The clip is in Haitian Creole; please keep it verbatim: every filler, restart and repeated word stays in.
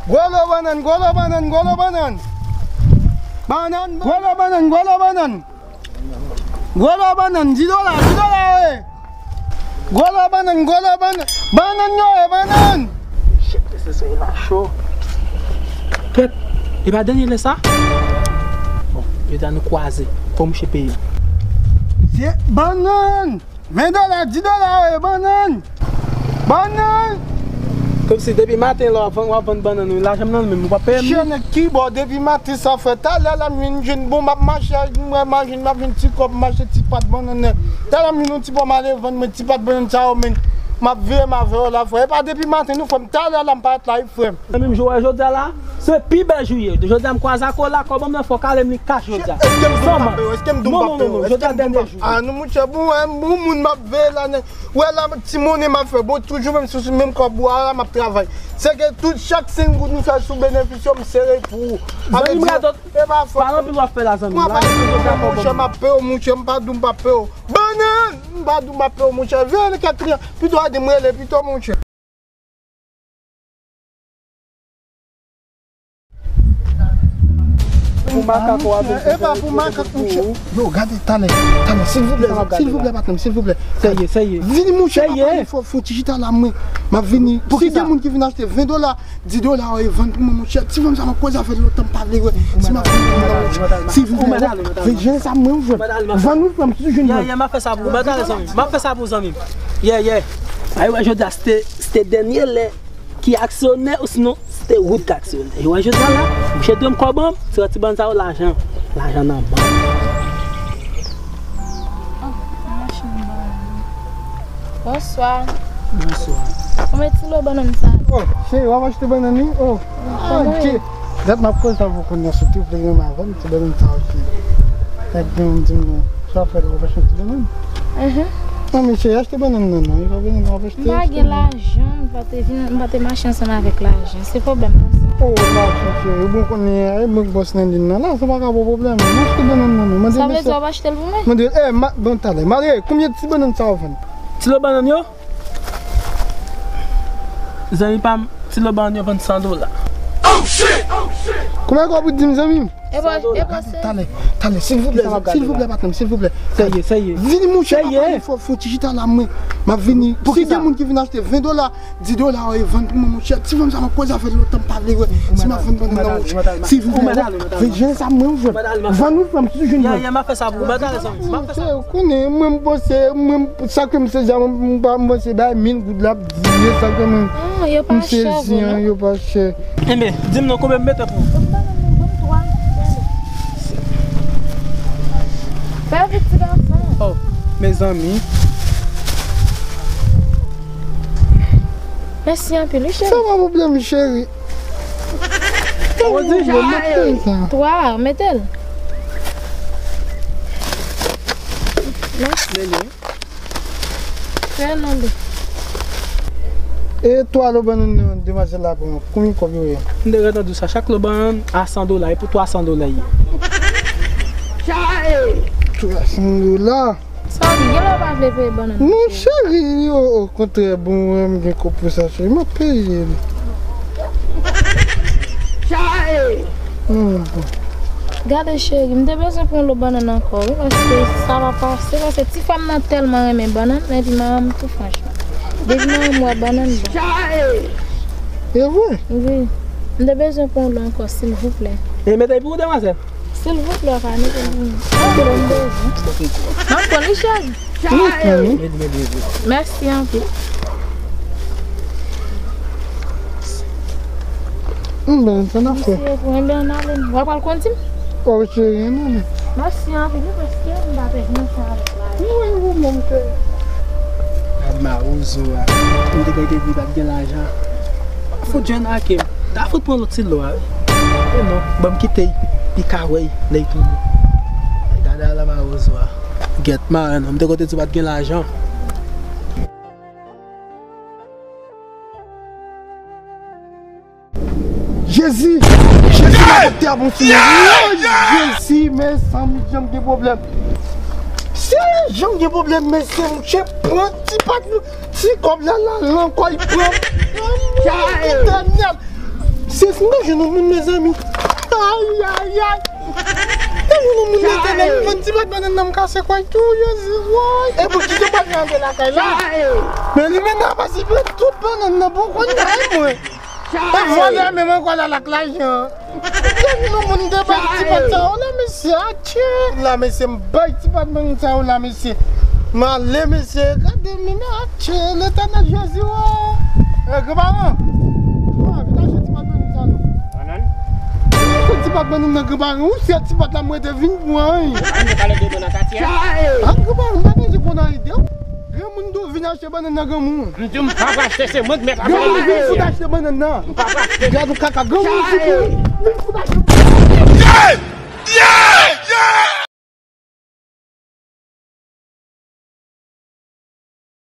Gwo lo bannann, gwo lo bannann, gwo lo bannann. Bannann, gwo lo bannann, gwo lo bannann. Gwo lo bannann, di dola, di dola, wi. Gwo lo bannann, gwo lo bannann. Bannann yo ye, bannann. Shit, mesye, se la cho. Pèp, e pa dènye lè sa? Bon, yo di a nou kwaze. Fò mouche peye. Se bannann. Ven dola, di dola, wi, bannann. Bannann. Kòmsi depi maten la w ap vann, w ap vann bannann, wi. Lajan m nan men m, ou p ap peye m li. Chè nèg ki bò depi maten sa fè. Talè la m vin jwenn bon, m ap mache, mwen m ap jwenn, m ap jwenn ti kòb, m achte ti pat bannann nèg. Talè m jwenn yon ti pòm ale vann mwen, ti pat bannann sa yo, men m ap veye m avè w la, frè. E pa depi maten non, frè m. Talè la m parèt la, wi, frè m. Menm jou wè jodi a la, se pi bèl jou ye. Jodi a m kwaze ak Ola, kòb mwen fò kale m li kach jodi a. Èske m di w m pa peye w? Èske m di w m pa peye w? Non, non, non, non, jodi a dènye jou. Ah non, monchè, bon, wè, bon moun m ap veye la, nèg. Wè la, ti monnen m ap fè. Bon, toujou menm sou, sou menm kòb ou a la, m ap travay. Se ke tout chak senk goud m fè sou benefis yo, m sere pou ou. Zanmi m radòt, e pa fòt. Pale anpil w ap fè la, zanmi m. Mwen pa di w, monchè, m ap peye w, monchè, m pa di w m pa peye w. Bannann! M pa di w m pa peye w, monchè. Veye kèt li an. Pito ede m rele pito, monchè. Pou makak w ap vin. E pa pou makak, monchè. Yo, gade, talè, talè, silvouplè, silvouplè, patnè m, silvouplè. Sèye, sèye. Vini, monchè, m ap vini, fò, fò ti chita la, mwen. M ap vini. Si gen moun ki vin achte ven dola, di dola, yo, vann pou mwen, monchè. Ti fanm sa, m ap koze avè l lontan, m pa vle wè. Si m ap vann pou mwen, monchè. Silvouplè, veye sa, mwen, m jwenn. Vann ou, frè m, si w jwenn mwen. Yè, yè, m ap fè sa pou ou. M ap fè sa pou ou, zanmi m. M ap fè sa pou ou, zanmi m. Yè, yè. Ay, wè, jodi a, se te, se te dènye lè ki aksyonè, osinon, se te wout ki aksyonè. Yo wè jodi a la, mouche dwe m kòb an, se ti bann sa yo lajan, lajan nan bank. Bonswa. Bonswa. Konbyen ti lo bannann sa? Oh, cheri, w ap achte bannann, wi? Oh, ah, ok. Dat m ap koze avè w kounye a, silvouplè, renmen avè m, ti bannann sa, ok. Nèg gen moun di m, sa w ap fè la, w ap achte ti bannann? Mhm. Non, mesye, achte bannann nan, non. E pa bannann w ap achte, achte bannann. M pa gen lajan, m pa te vin, m pa te mache ansanm avèk lajan. Se pwoblèm nan sa. Oh, lajan, cheri. Ou bon konnen, e mwen k bòs nan liy nan la, sa pa ka ba w pwoblèm. M achte bannann nan, non. Mande mesye. Sa vle di w ap achte l pou mwen? Mande, eh, ma, bon, talè. Mande, konbyen ti bannann sa w vann? Ti lo bannann yo? Zanmi pa m, ti lo bannann yo vann san dola. Konbyen w ap di m, zanmi m? E bò, e bò, se. Talè, talè, silvouplè, silvouplè, patnè m, silvouplè. Sèye, sèye. Vini, monchè, m ap vini, fò, fò ti chita la, mwen. M ap vini. Si gen moun ki vin achte ven dola, di dola, yo, vann pou mwen, monchè. Ti fanm sa, m ap koze avè l lontan, m pa vle wè. Si m ap vann bannann nan, monchè. Silvouplè, veye sa, mwen, m jwenn. Vann ou, frè m, si w jwenn mwen. Yè, yè, m ap fè sa pou ou. M ap talè, zanmi m. M ap fè sa pou ou. Ou konnen, mwen, m panse, mwen, sa ke m sezi a, mwen, m pa, m panse bay mil goud la, ap di, e sa ke mwen, m sezi an, yo pa chè. Enben, di m non, konbyen m mete pou ou? Fè vit, ti gason. Oh, mezanmi. Mèsi anpil, wi, cheri. Sa pa pwoblèm, cheri. Ou di, yo mete sa. Twa, mete l. Mèsi. Fè non de. E twa lo bannann nan demwazèl la pran, konbyen kòb yo ye? M te gentan di w sa, chak lo bannann a san dola, e pou twa san dola ye. Twa san dola? Sa w di, gen lè w pa vle peye bannann nan? Non, cheri, o, okontrè, bon, m gen kòb pou sa, cheri, m ap peye l. Gade cheri, m te bezwen pran yon lo bannann ankò, wi, paske sa pa pase, paske ti frè m nan tèlman renmen bannann, epi manman m tou franchman. Depi manman m wè bannann, bon. E vre? Wi. M te bezwen pran yon lo ankò, silvouplè. E mete pou ou, demwazèl? Silvouplè, pa mete pou mwen. Anpil, m bezwen. M ap pran li, cheri. Mèsi, mèsi. Mèsi anpil. M bèl, sa n ap fè? Mèsi, ann ale. W ap al kondi m? O, cheri, ann ale. Mèsi anpil, wi, paske m pa te vin ansanm avèk lajan. Mwen, ou menm, cheri. Gad mawozo a. M te kwè ke li pa t gen lajan. Fout jwenn ake m. Ta fout pran lòt ti lo a, wi. E non, ban m kite l, li ka wè l lè l tounen. Gade ala mawozo a. Gèt marenn, m te konn di w pa t gen lajan. Jezi! Jezi, mwen te abon sou mwen. Jezi, mezanmi, jan m gen pwoblèm. Se jan m gen pwoblèm, mesye, mouche pran ti pat, ti kòb la, la, la, ankò, li pran. Etènèl! Se si m ta jwenn yon moun, mezanmi. Ay, ay, ay. M ta jwenn yon moun, Letènèl, m vann ti pat bannann nan, m kase kway tou, Jezi, woy. E pou ki yo pa vin antre lakay la? Men li menm ap pase pran tout bannann nan, pou konn kay mwen. E vòlè menm ankò la, l ak lajan. Depi nou moun te bay ti pat sa yo la, mesye, atchè. La, mesye, m bay ti pat bannann sa yo la, mesye. M ale, mesye, gade, men atchè, Letènèl Jezi, wè. E, granparan. Wè, vin achte ti pat bannann sa, non. Bannann? Achte ti pat bannann nan, granparan. Ou se ti pat la, mwen te vin pran, wi. An, nou pale de nou nan katye a. An, granparan, m pa bezwen konn anyen de ou. Granmoun tou vin achte bannann nan, granmoun. M di w m pa pral achte, se mwen k mèt la. Granmoun vin fout achte bannann nan. M pa pral achte. Gad ou kaka, granmoun vin fout achte.